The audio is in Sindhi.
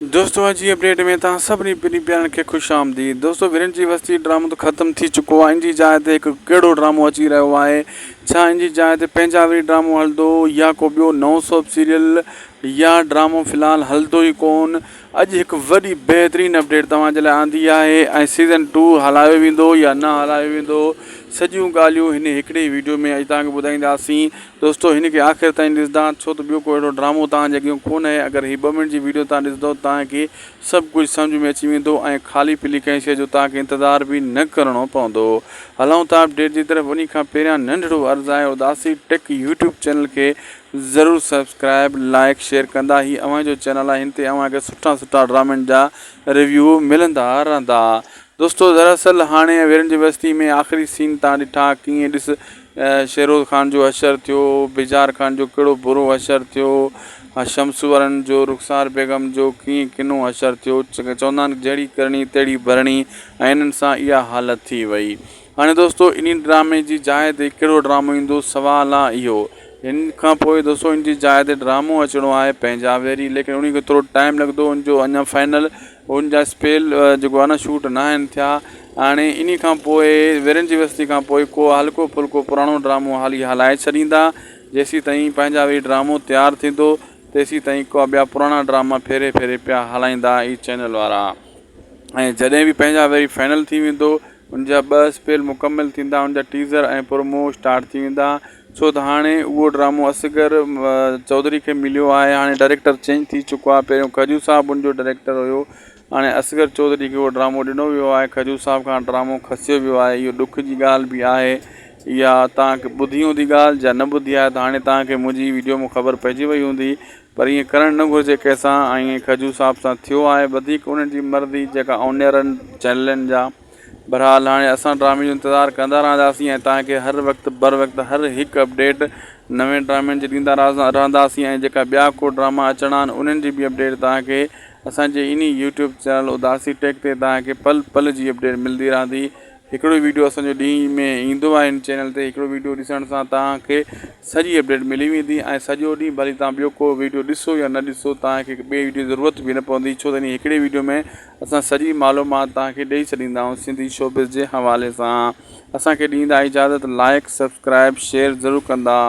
دوستو اڄ جي اپڊيٽ ۾ توهان سڀني پرين پيارن کي خوش آمديد دوستو ورن جي وستي ڊرامو ته ختم ٿي چڪو آهي ان جي جاء تي هڪ ڪهڙو ڊرامو اچي رهيو آهي ڇا ان جي جاء تي پنهنجا وري ڊرامو هلندو يا ڪو ٻيو نئون سوپ سيريل يا ڊرامو في الحال هلندو ئي ڪون اڄ هڪ وڏي بهترين اپڊيٽ توهان جي لاء آندي آهي ۽ سيزن ٽو هلايو ويندو يا نه هلايو ويندو سڄيون ڳالهيون هن هڪڙي ويڊيو ۾ اڄ توهان کي ٻڌائينداسين دوستو هن کي آخر تائين ڏسندا ڇو ته ٻيو ڪو اهڙو ڊرامو توهان جي اڳيون ڪونه آهي اگر هي ٻه منٽ جي ويڊيو توهان ڏسندو توهان کي سڀ ڪجهه سمجهه ۾ اچي ويندو ۽ خالي پيلي ڪنهن شيء جو توهان کي انتظار به نه ڪرڻو پوندو هلون ٿا اپڊيٽ جي طرف انهي کان پهريان ننڍڙو عرض آهي اداسي ٽيڪ يوٽيوب چينل کي ضرور سبسڪرائب لائڪ شيئر ڪندا هي اوهان جو چينل آهي هن تي اوهان کي سٺا سٺا ڊرامن جا ريويو ملندا رهندا دوستو دراصل هاڻي ويرن جي وستي ۾ آخري سين تان ڏٺا ڪيئن ڏس شيروز خان جو حشر ٿيو بجار خان جو ڪهڙو برو حشر ٿيو شمس وارن جو رخسار بيگم جو ڪيئن ڪنو حشر ٿيو چوندا آهن جهڙي ڪرڻي تهڙي ڀرڻي ۽ انهن سان اها حالت ٿي وئي هاڻي دوستو انهي ڊرامي جي جاء تي ڪهڙو ڊرامو ايندو سوال آ اهو ان کان پوء دوستو ان جي جاء تي ڊرامو اچڻو آهي پنهنجا ويري ليڪن انهي کي ٿورو ٽائيم لڳندو ان جو اڃا فائنل ان جا اسپيل جيڪو آهي نه شوٽ نه آهن ٿيا هاڻي انهي کان پوء ويرن جي وستي کان پوء ڪو هلڪو ڦلڪو پراڻو ڊرامو حالي هلائي ڇڏيندا جيسين تائين پنهنجا ويري ڊرامو تيار ٿيندو تيسين تائين ڪو ٻيا پراڻا ڊراما ڦيري ڦيري پيا هلائيندا هي چينل وارا ۽ جڏهن به پنهنجا ويري فائنل ٿي ويندو ان جا ٻه اسپيل مڪمل ٿيندا ان جا ٽيزر ۽ پرومو اسٽارٽ ٿي ويندا ڇو ته هاڻي اهو ڊرامو اصغر چوڌري کي مليو آهي هاڻي ڊائريڪٽر چينج ٿي چڪو آهي پهريون کجو صاحب ان جو ڊائريڪٽر هيو هاڻي اصغر چوڌري کي اهو ڊرامو ڏنو ويو آهي کجو صاحب کان ڊرامو کسيو ويو آهي اهو ڏک جي ڳالهه به آهي اها توهان کي ٻڌي هوندي ڳالهه جا نه ٻڌي آهي ته هاڻي توهان کي منهنجي ويڊيو ۾ خبر پئجي وئي هوندي پر ائين ڪرڻ نه گهرجي ڪنهن سان ۽ ائين کجو صاحب سان ٿيو آهي وڌيڪ انهن جي مرضي جيڪا اونرن چينلن جا بھرحال ھاڻي اسان ڊرامي جو انتظار ڪندا رھنداسين ۽ توھان کي ھر وقت بر وقت ھر ھڪ اپڊيٽ نوين ڊرامن جي ڏيندا رھنداسين ۽ جيڪا ٻيا ڪو ڊراما اچڻا آھن انھن جي به اپڊيٽ توھان کي اسان جي انھي يوٽيوب چينل اداسي ٽيڪ تي توھان کي پل پل جي اپڊيٽ ملدي رھندي ھڪڙو ويڊيو اسان جو ڏينھن ۾ ايندو آھي ھن چينل تي ھڪڙو ويڊيو ڏسڻ سان توھان کي سڄي اپڊيٽ ملي ويندي ۽ سڄو ڏينھن ڀلي توھان ٻيو ڪو ويڊيو ڏسو يا نه ڏسو توھان کي ٻي ويڊيو جي ضرورت به نه پوندي ڇو ته انھي ھڪڙي ويڊيو ۾ اسان سڄي معلومات توهان کي ڏئي ڇڏيندا آهيون سنڌي شوبز جي حوالي سان اسان کي ڏيندا اجازت لائڪ سبسڪرائب شيئر ضرور ڪندا.